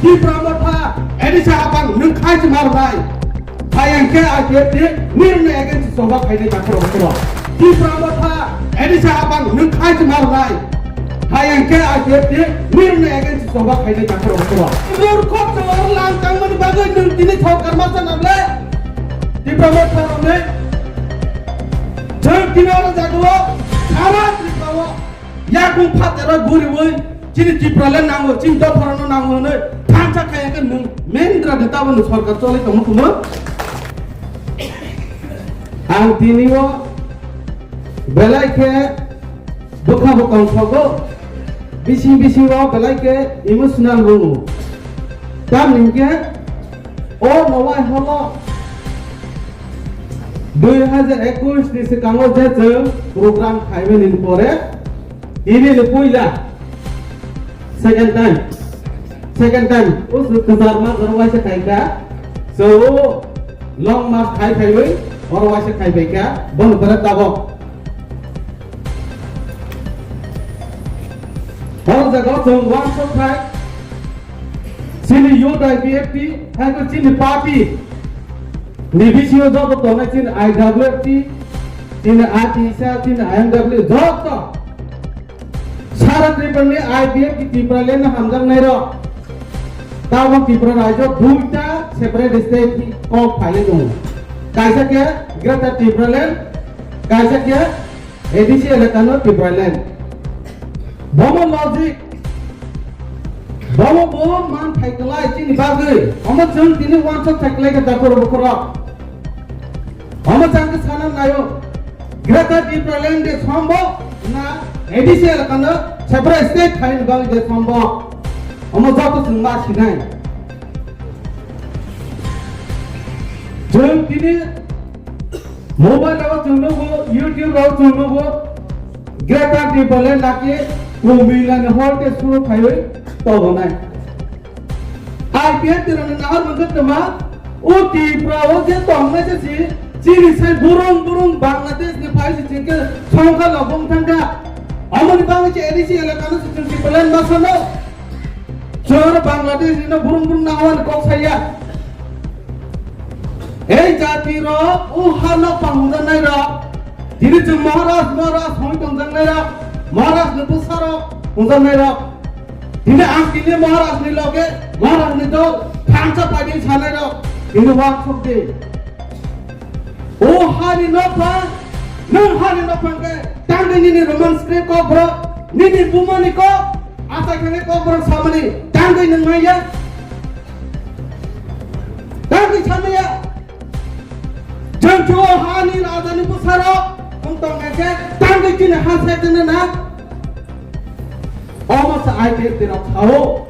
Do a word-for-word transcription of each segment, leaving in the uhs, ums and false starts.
Tipra Motha, A D C Hapang, nwng khai se ma rwnai. Hai ang khe I P F T ni nirno against choba khainai takhorok bokhorok. Tipra Motha, A D C Hapang, nwng khai se ma rwnai. Hai ang khe I P F T ni nirno against choba khainai takhorok bokhorok. Murkho chwng lang tangmani bagwi nwng tini thok karma sana ble. Tipra Motha rwnai. Chwng tini oro jagao, sara Tripura o. Yakung phatero guriwi chini Tipraland nango, chini dopharano nango hwnwi thansa khaya khe nwng mendra de taboni sorkar choli tongmo kumo. Ang tini o belai khe bwkha bo tongthogo, bising bising o belai khe emotional wngo. Tamni hwnkhe o nowai holo dui hajar ekush ni swkango je chwng program khaimani pore, ini ni puila second time, second time, o kwchar ma jora waisa khaika, so long march khai khaiwi oro waisa khaibaika, bono pore tabok. Hor jaga chwng wansok khai, chini youth I P F T, hai chini party, ni bisingo joto tongnai chini I W F T, chini A T S A, chini I M W, joto. Sara Tripura ni I P F T Tipraland no hamjaknai rok. Tabok Tripura rajyo duita separate state ni kok phailai tongo. Kaisa khe Greater Tipraland, kaisa khe A D C elaka no Tipraland. Bomo logic, bomo bo man thai kwlai chini bagwi. Omo chwng tini wansok thai kwlai khe takhorok bokhorok. Omo chang khe sana nayo. Greater Tipraland de sombo na A D C elaka no separate state khai ni bagwi de sombo. Omo joto chwng ma sinai. Chwng tini mobile rok chwng nugo, YouTube rok chwng nugo, Greater Tipraland laki kumbilani hor ke suru khaiwi tobonai. I P F T rani nahar mangkha tama, o Tripura o je tongnai se si, chini sai burung burung Bangladesh ni phai si chingke songkha lobong thangkha. Amoni bangwi che A D C elaka no si chwng Tipraland masano. Chwng Bangladesh ni no burung burung nahwan kok saya. Ei jati rok, o ha no panghujanai rok. Tini chwng Maharaj, Maharaj hoi tongjaknai rok. Maharaj ni bwsa rok, hwnjaknai rok. Tini ang tini Maharaj ni loge, Maharaj ni dol, thansa paidi sanai rok. Tini wansok di. O hani nokphang, nwng hani nokphang khe, tangwi nini Roman script kok borok, nini bumani kok, achai thangwi kok borok samani, tangwi nwng maya. Tangwi samaya. Jang chuo hani rajani bwsarok, wng tong khe, tangwi chini ha sai tene na. Omo sa I P F T rok sao.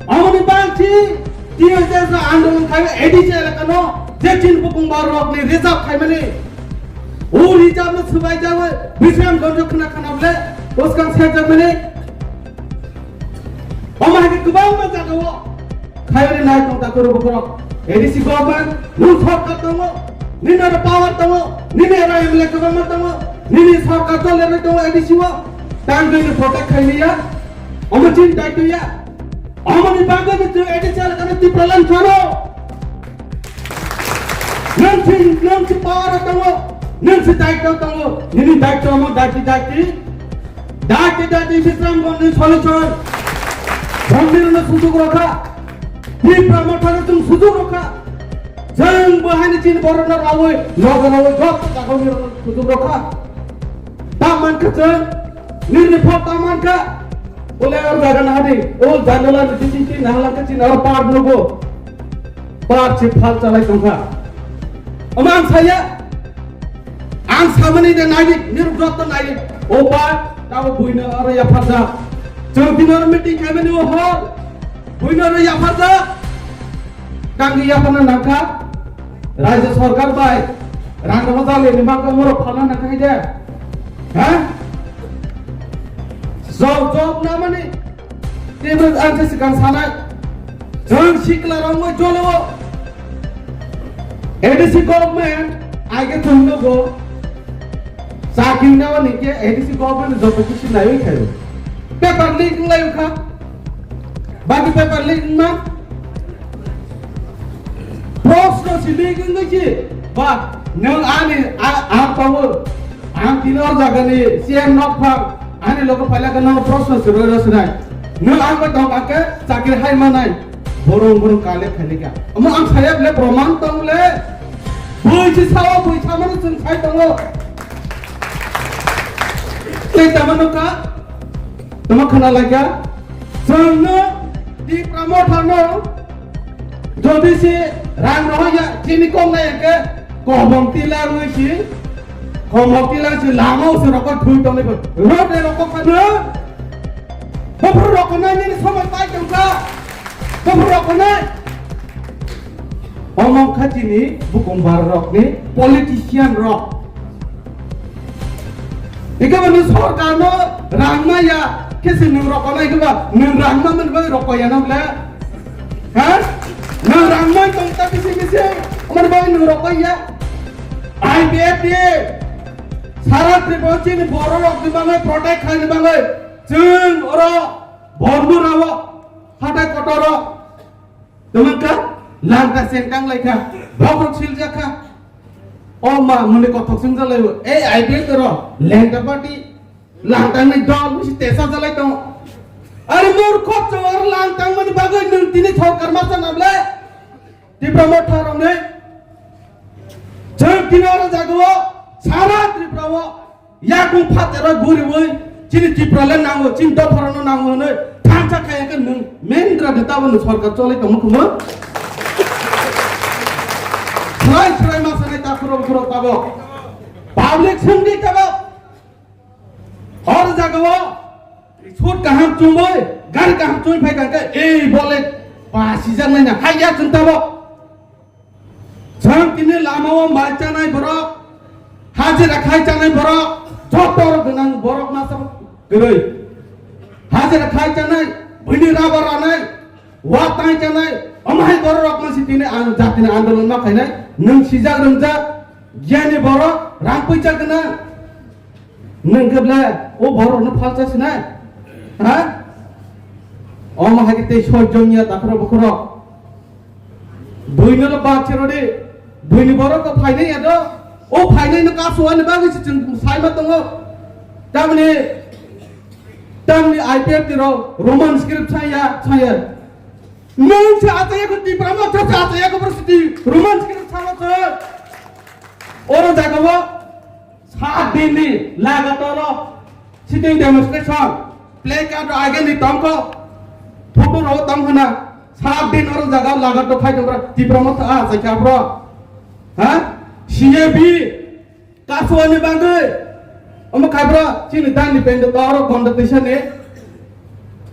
Omoni bangchi T S S no andolon khai A D C elaka no je chin bukung bar rok ni reserve khai mani. O reserve no subai jawe Bisram Ganj khna khna ble bwskang sai jak mani. Omo hai kwbangma jaga o. Khayori nai tong ta kuru bukhorok. A D C government, nwng sorkar tongo, nini aro power tongo, nini aro M L A kwbangma tongo, nini sorkar chole rwi tongo A D C o. Tang dui ni protect khai liya, omo chin daityo ya. Omo ni bagwi ni chwng A D C elaka no Tipraland chalo. Nwng si, nwng si power tongo, nwng si daityo tongo, nini daityo omo daiti daiti. Dati dati Bisram Ganj ni solution. Bondino sujug rokha. Tipra Motha no chwng sujug rokha. Chwng bo haini chini borok no rawi, logo rawi, joto jaga ni sujug rokha. Ta mankha chwng, nini phol ta mankha. Ule or jaga na hadi, o janola ni titi ti na halakha chini or par nugo. Par si phal chalai tongkha. Omo ang saya, ang samani de naidi, nirok joto naidi. O ba, tabo buino aro yapharjak. Chwng tini oro meeting khaimani o hor. Buino aro yapharjak. Tangwi yapharna nangkha. Rajya sorkar bai rang rok jali ni bangkha moro phalna nangkha hai de. Ha? Job, job na mani. Tebel ang se sikang sanai. Jang sikla rong mo jolo. A D C government, ai ke thum no go. Sakin na wani ke A D C government joto kisi nai wi khayo. Paper leak lai kha. Bagi paper leak ma. Sini gengge si, ba, nwng ani, a, a, tawo, ang tini o jaga ni C M nok phang, ani logo phaila ka nwng proshno swrwino sinai. Nwng ang bai tong kha khe chakri hai manai, borong borong kale khaini kha. Omo ang saya bole proman tong le, bui si sao, bui samano chwng sai tongo. Tei tamo nukha, tamo khana laikha, chwngno Tipra Motha no, jodi se rang rohor ya, chini kok nai ke, kobong tila rui si, kobong tila si lama usi rokok thui tong ni, road e rokok khana, bopor rokok nai nini somoi pai tong kha, bopor rokok nai. Omo kha chini bukumbar rok ni politician rok. Ika ba nwng sorkar no rang ma ya, khe se nwng rokok nai, ika ba nwng rang ma mani bagwi rokok ya na bole? Ha? Nwng rang ma tong ta bisi bisi, amani bagwi nwng rokok ya. I P F T sara Tripura chini borok rok ni bagwi protect khaini bagwi chwng oro Bormura o hatai kotor o Tongkha, langta sengkang laikha, bokrok siljak kha. O ma, muni kothok swngjak laibo. Ei, I P F T ro, lengta party, langtangni dol, bisi tesa jalai tongo. Are murkho chwng oro langtangmani bagwi nwng tini sorkar ma chana bole? Tipra Motha rokni. Chwng tini oro jagao, sara Tripura o, Yakung phatero guriwi chini Tripura le nango, chini dopharo no nango hwnwi thansa kaya khe nwng mendra de tabo nwng sorkar cholai tongmo khumwi. Swrai swrai ma sanai takhurok khurok tabo. Public swngdi tabo. Hor jagao sut kaham chumwi, gari kaham chumwi phai kangkhe, ei bole pasijak naina haiya chwng tabo. Chwng tini lamao mai chanai borok, hajira khai chanai borok, joto gwnang borok masa kwrwi. Hajira khai chanai, buini raba ranai, wa tai chanai, omo hai borok rok masi tini ang jatini andolon ma khainai, nwng sijak rwngjak, giyani borok, rang puisa gwnang. Nwng khe ble o borok no phalcha sinai? Ha? Omo hai khe tei soi jongya takhro bukhro. Buino lo bak chero de. Buini borok ko phainai ya do. O phainai no kasu ani bagwi se chwng sai ma tongo. Tamni, tamni I P F T ro Roman script saya, saya. Nwng se achaya ko Tipra Motha se achaya ko bro siti Roman script sama se. Oro jaga bo Sat din ni lagatar o sitting demonstration, placard rok ageni tongkho, photo rok tongkho na, sat din oro jaga lagatar khai tongra Tipra Motha a chaikha bro. Ha? C A B, Kasuani bangwi, omo khai bro, chini dan ni pende toro gonda tisa ni.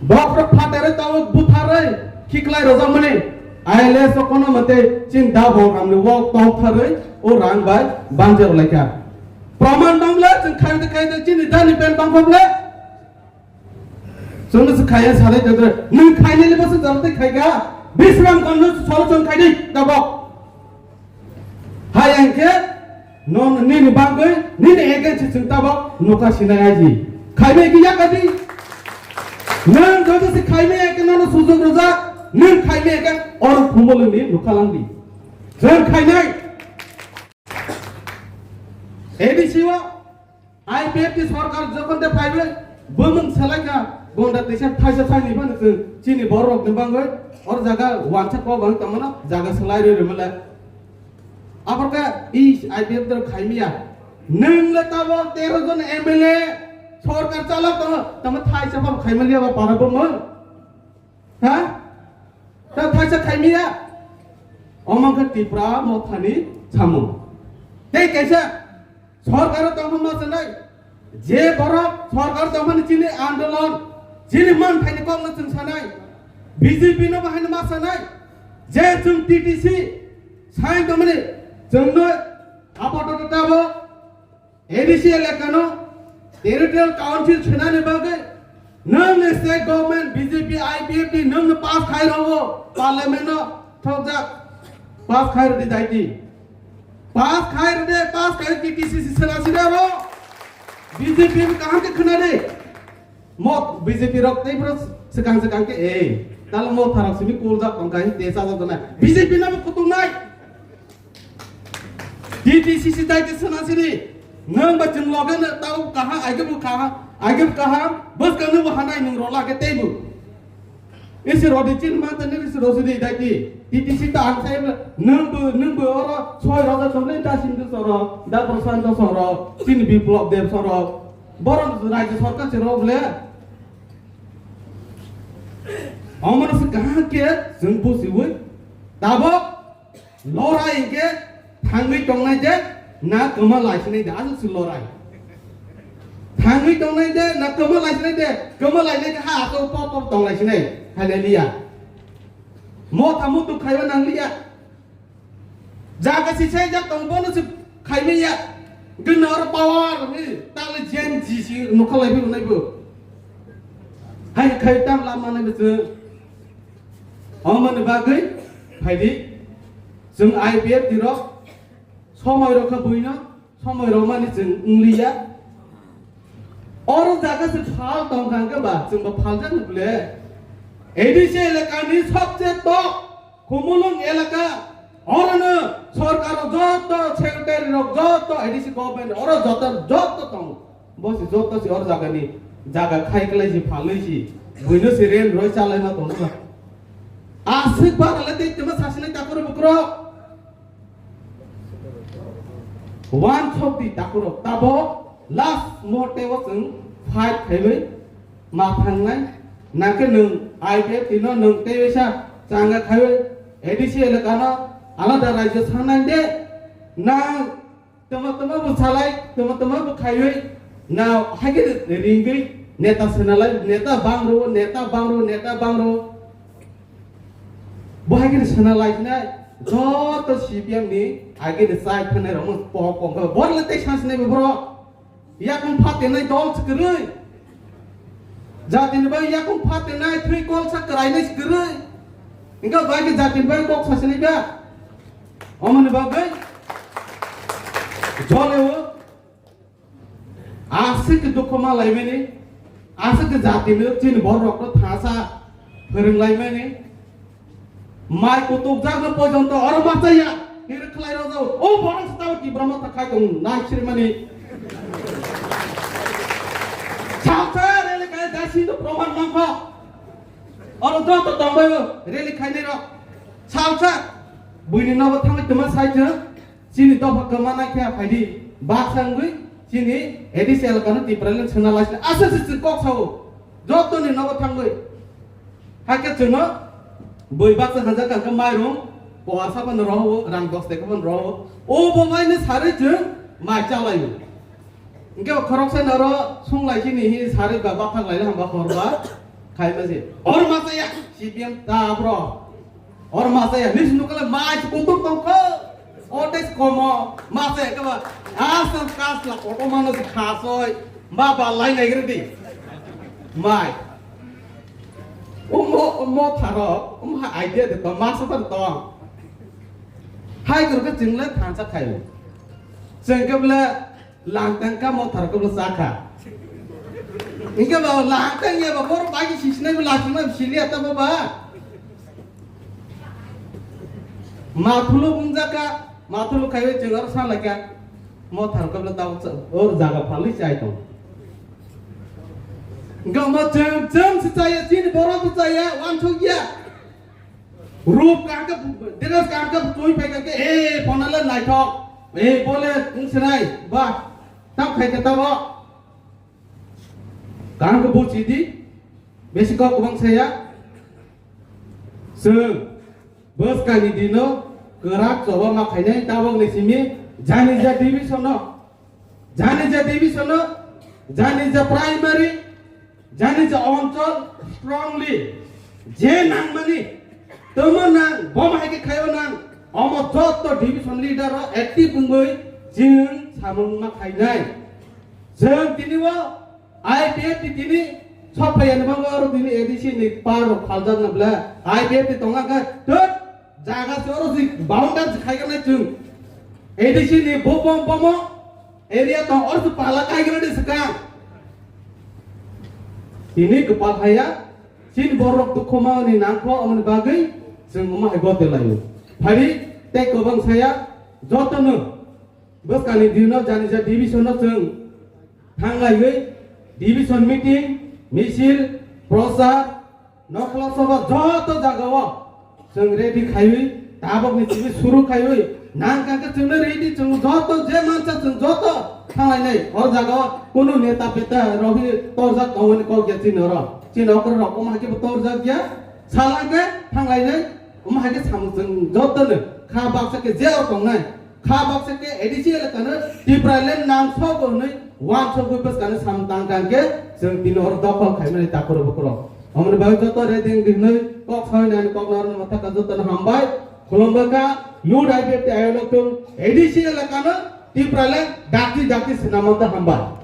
Bokrok phatere tawuk butharwi khiklai rojak mani. I L S o kono mate chin da bo ramni wok tong tharwi o rang bai banjero laikha. Proman dong le chwng khaide khaide chini dani pen bangkok le. Chwngno se khaya salai tadre. Nwng khainai le bose jaltai khaika. Bisram kono solo chwng khaide tabok. Hai ang khe non nini bangwi nini against se chwng tabok nokha sinai aji. Khaimai khe yakadi. Nwng jodi se khaimai khe nono sujok rojak, nwng khaimai khe oro khumulwni nokha langdi. Chwng khainai. A D C o I P F T sorkar jokhon de phaibai, bumung salaikha, gonda tisa thaisa thaini phano chwng chini borok ni bangwi or jaga wansa kok bang tongmano jaga salai rwi rwmale. Aborka is I P F T rok khaimiya. Nwng le tabo tero jon M L A sorkar chalok tongo, tamo thaisa phano khaimaliya ba para bumung. Ha? Ta thaisa khaimiya. Omo khe Tipra Mothani samung. Tei kaisa Sorkaro tongma ma sanai, je borok sorkar tongmani chini andolon, chini manthaini kokno chwng sanai, B J P no bahai no ma sanai, je chwng T T C sign tongmani chwngno apatot tabo A D C elakano territorial council swnani bagwi Nwng ni state government B J P I P F T nwng no pass khai rwo parliament no thokjak pass khai rwdi daiti pass khai rwde pass khai T T C C sela sida ro B J P kaham ke khna de mo B J P rok tei bro sekang sekang ke e tal mo tharok simi kul jak tong kai te sa jak na B J P na kutung nai T T C C dai ke sana sini. Nang ba chwng loge na tau kaham, aige bu kaham, aige bu kaham, bas ka nang bu hanai nung rola ke tei bu. Isi rodi chin ma tani isi rosi di dai ki. T T C ta ang sai bla, nang bu, nang bu oro soi roda chongle da sin du soro, da Prasanta soro, chini Biplop Deb soro. Borom rajya sarkar si rok le. Omo no se kaham ke, chwng bu si ui. Tabok Lorai hinkhe thangwi tongnai de na kwma laisinai de, aswk se lorai. Thangwi tongnai de na kwma laisinai de, kwma lainai khe ha aswk pop pop tong laisinai. Hallelujah. Motha mutu khaiba nangliya. Jaga si sai jak tong bono se khaimaya. Gwnaro power ni tale Gen Z si nukha laibi nai bo. Hai khai tam lama nai bo se. Omoni bagwi phaidi, chwng I P F T rok somoi rokha buino, somoi rokmani chwng wngliya. Oro jaga se phal tongkha hwnkhe ba, chwngbo phaljakno bole. A D C elakani sobse top Khumulwng elaka, orono sorkar rok joto, secretary rok joto, A D C government oro joto, joto tongo. Bo se joto se or jaga ni jaga khai klai si phalwi si buino se ren roi chalai ma tongkha. Aswk ba le tei tuma sasini takoro bukro. Wan chok di takoro tabo last mote o chwng fight khaiwi ma thangnai. Nangkhe nwng I P F T no nwng tei waisa changa khaiwi A D C elaka no alada rajyo sangnai de. Nang Tama tama bo salai, tama tama bo khaiwi, na haikhe ringwi neta senalai, neta bangro, neta bangro, neta bangro. Bo haikhe senalai sinai, joto C P M ni haikhe sai thanai rok mo po po, bor le tei sans nai bro. Yakung phatenai dol se kwrwi. Jatini bai yakung phatenai thwi kol sa kwrainai se kwrwi. Hingke bai khe jatini bai kok sasinai ba. Omoni bagwi joleo aswk dukhu ma laimani, aswk jatini chini borok no thasa phwrwng laimani. Mai kutuk jak no pojonto oro ma chaya. Hiri khlai rok jao. O borok se tamo Tipra Motha khai tong nai siri mani. Salsa rally khai jasi no proman mangkho. Oro joto tongbai o rally khai nai rok. Salsa. Buini nobo thangwi tuma sai chwng. Chini dopha kwma nai khe phaidi. Baksa wngwi chini A D C elaka no Tipraland sengna laisina. Aswk se chwng kok sao. Joto ni nobo thangwi. Hakhe chwngno bui baksa hajak kha khe mairung poa saphano rohwo, rang dos teka phano rohwo. O bo maino sarwi chwng mai chalaio. Hingke khoroksa noro sunglai chini hi sarwi ba bathang laina hamba horba khaima se. Hor ma chaya C P M ta bro. Hor ma chaya nis nukla mai kutuk tongkho. Otes komo, masa ekaba, asam kasla koto mano si khasoi, ma ba lai nai gre di. Mai. Umo, umo tharo, umo ha idea de to, masa tar to. Hai guru ke jingle thansa khayo. Jengke bla langtang ka mo tharo ke bla sakha. Inke ba langtang ya ba bor bagi sisnai bla sisnai sili ata ba ba. Mathulu bungjaka, mathulu khaiwi chwng aro salaikha. Mothar kabla tao cha-, or jaga phalwi chai tong. Gamo chwng, chwng se chaya, chini borok se chaya, wansukya. Rup kaham khe, dress kaham khe, twi phai kha khe, eh, phone le naithok. Eh, bole, wng sinai, ba, tam khai khe tamo. Kaham khe buchi di, besi kok kwbang saya. Chwng bwskangni dino kwrak choba ma khainai tabokni simi janija division-o, janija division-o, janija primary, janija onchol strongly je nangmani tamo nang, bom hai khe khaio nang, omo jotto division leader-o active wngwi chwng samung ma khainai. Chwng tini-o I P F T tini sok phaiya ni bagwi oro tini A D C ni par rok phaljak na bla I P F T tong kha tut jaga se oro si boundary si khai kha nai chwng A D C ni bo bom bomo area tong oro si pala kai gra di swkang tini kwpal haya chini borok dukhu ma ni nangkho amoni bagwi chwng omo hai gote laio phari tei kwbang saya joto no Bwskangni dino janija division no chwng thanglaiwi division meeting, misil, prochar, nokla soba joto jagao chwng ready khaiwi tabokni simi suru khaiwi nang kangkhe chwngno ready chwng joto je mansa chwng joto thanglainai o jagao kunu neta peta rohi torjak tongmani kok ya chini oro chini okra rok omo haikhe bo torjak ya salangkhe thanglainai omo haikhe samung chwng jotono kha baksa khe je o tongnai. Kha baksa khe A D C elakano Tipraland nang sobo hwnwi wansokgwi bwskangni samung tang tang khe chwng tini oro dokhol khaimani takhuro bukhuro. Omoni bagwi joto ready wng di hwnwi kok sawi nani kok narwkno mwthakha jotono hambai. Khulumbai kha youth I P F T ayolokthung A D C elakano Tipraland dakti dakti swnamanta hambai.